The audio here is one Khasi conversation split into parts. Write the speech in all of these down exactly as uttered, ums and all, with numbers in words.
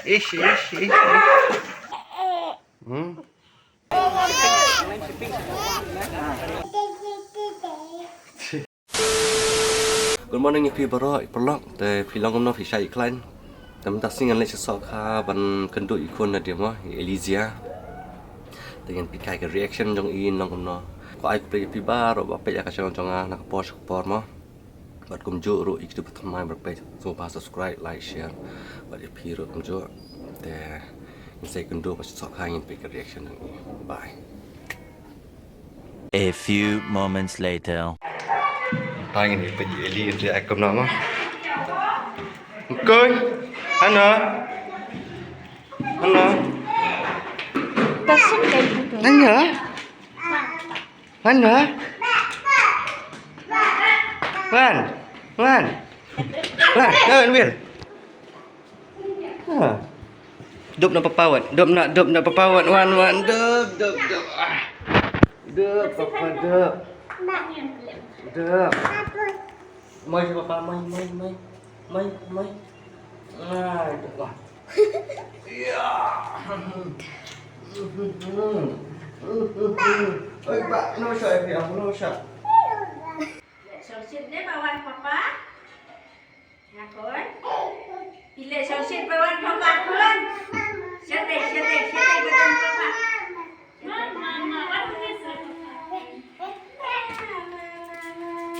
Ish, ish, ish, ish. Hmm? Good morning ïa phi baroh, ïa paralok. Te phi long kumno, phi shai ïa khlaiñ? Te mynta sngi ngan leit sha Sohkha ban kynduh ïa i khun na dei mo, i Elijah. Te ngan peit kai ka reaction jong i long kumno. Ko ai khublei ïa phi baroh ba peit ïa ka channel jong nga na ka por sha ka por mo. Bad kumjuh ruh ïa kito ba thymmai ba peit, sngewbha subscribe, like, share. Bad ïa phi ruh kumjuh. Te ngin sa ïakynduh ba sha Sohkha ngin peit ka reaction jong i. Bye. A few moments later. Tang ini pergi Eli dia akan nama. Koi. Hana. Hana. Passion kayak gitu. Hana. Hana. Wan. Wan. Wan. Wan. Wan. Ha. Dop na papa wan. Dop na, dop na papa wan. Wan, wan. Dop, dop, dop. Ah. Dop, papa, dop. Dop. Mai, papa, mai, mai, mai. Mai, mai. Ah, dop lah. Ya. Oi, pak, no shot, ya, no shot. Shongshit ne ba wan papa. Nga khun. Phi leh shongshit ba wan papa khun. Shete, shete, shete ba wan papa.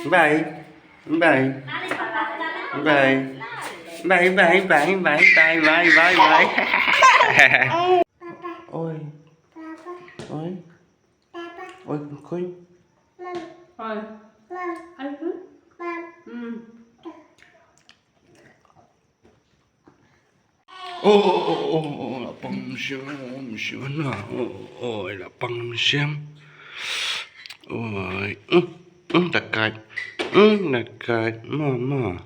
Bye. Bye. Bye. Bye, bye, bye, bye, bye, bye, bye, bye. Oi. Oi. Oi, khun. Oi. Ai khun. Hmm. Oh, oh, oh, oh, oh, la pang mynsiem, mynsiem na. Oh, oh, la pang mynsiem. Oi, mm, mm, da kait. Mm, da kait. Ma, ma.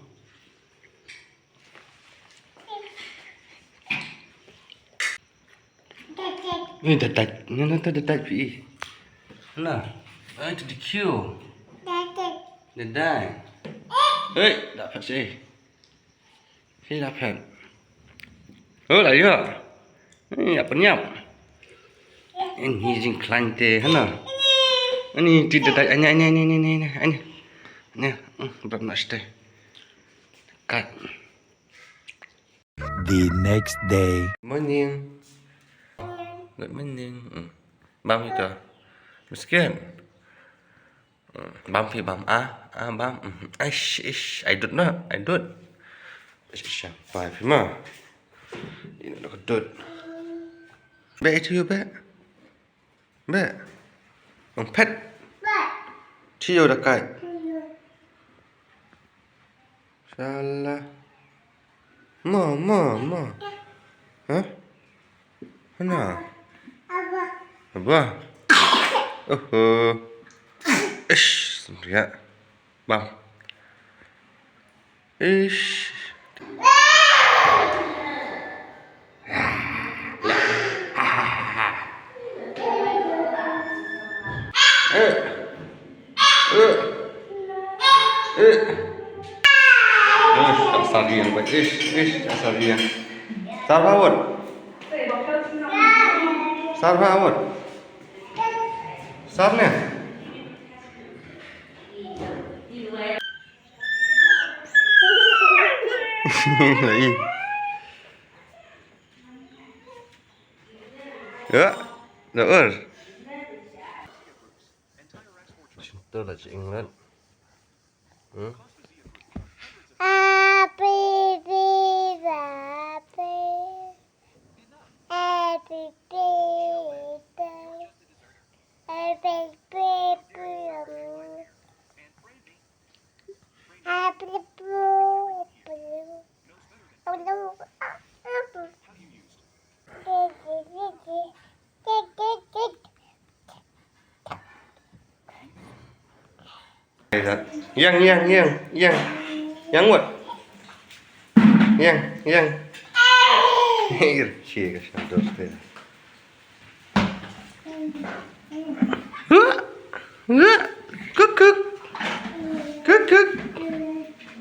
Ni da kait. Ni da kait phi. Na. Ai, tu di kiu. Da dai. Hei, da phet seh. Hei, da phet. Oh, la ïoh. Hei, ïa pynïap. Ani jingkhlaiñ te, hana. Ani ti da dai, ani, ani, ani. Ani. Ani, mm, bad na shtei. Kat. The next day. Morning. Good morning. Hmm. Bam ito. Miskin. Hmm. Bam phi bam. Ah, ah, bam. Hmm. Aish, ish. Ai dud na. Ai dud. Ish, ish. Bye phi ma. Ino na ka dud. Be itu be. Be. Ong pet. Tiyo da kai. Shala. Ma, ma, ma. Hah? Hana. Abah. Oho. Ish, sendiriak. Bam. Ish. Eh. Eh. Eh. Ish, asal dia, ish, ish, asal dia. Sarva wot. Sarva wot. Sarne. Lai. Ya, dah ur. Cinta lah cik ingat. Hmm? Happy birthday. Happy birthday. Happy birthday. Happy birthday. Yang, yang, yang, yang. Yang wat. Yang, yang. Cie ka shadow stay. Huh? Huh? Kuk, kuk. Kuk, kuk.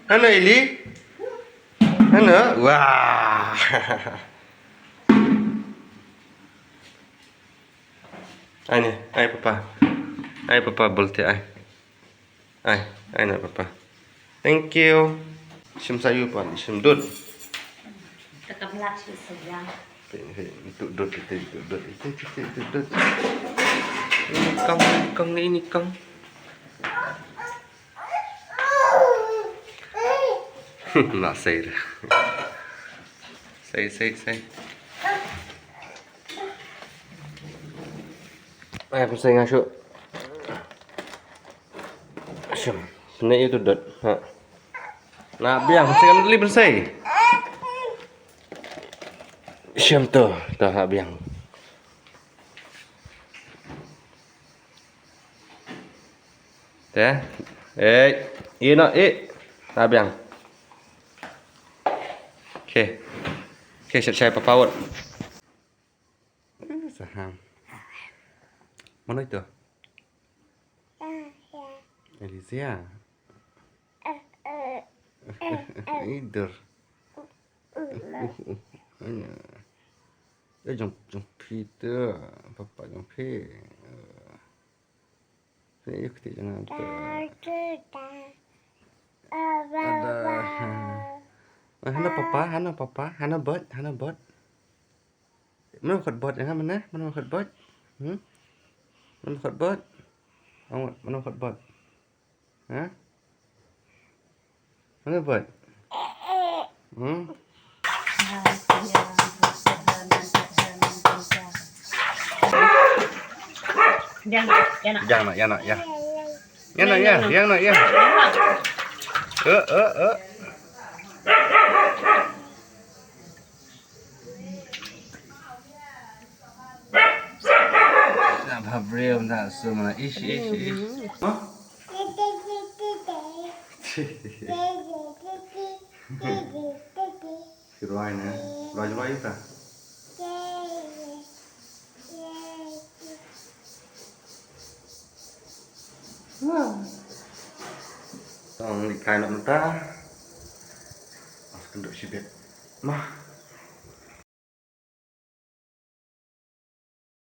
Hana, Ili? Hana? Wah. Ai ne, ai papa. Ai papa, bolte ai. Ai, ai na papa. Thank you. Shim sa ïa u pan, shim dud. Te ka bla shi sa ïa. Te, te, itu dud, itu, itu dud, itu, itu, itu dud. Ini kong, ini kong, ini kong. Na, sei dah. Sei, sei, sei. Ai, pynsei nga shu. Shim. Pyni ïa u dud. Ha. Na biang, pynsei kan li pynsei. Shim tu, tu na biang. Te. Eh, ïa no, eh. Na biang. Okay. Okay, shai, shai papa wot. Eh, saham. Mano itu? Elysia. Idur. Anya. Eh, jong, jong phi tu. Papa jong phi. Eh. Sini yuk ti jangan tu. Ada. Eh, hana papa, hana papa, hana bot, hana bot. Mano khot bot, eh, mano, mano khot bot? Hmm? Mano khot bot? Ong, mano khot bot? Ha? Mano bot? Hmm? Yang, yang nak. Yang nak, yang nak, yang. Yang nak, yang, yang nak, yang. Eh, eh, eh. Na bha briew na sum na ish, ish, ish. Hah? Ki rwai ne? Rwai, rwai ita. Tang ni kai nak mentah. Mas kenduk shibit. Mah.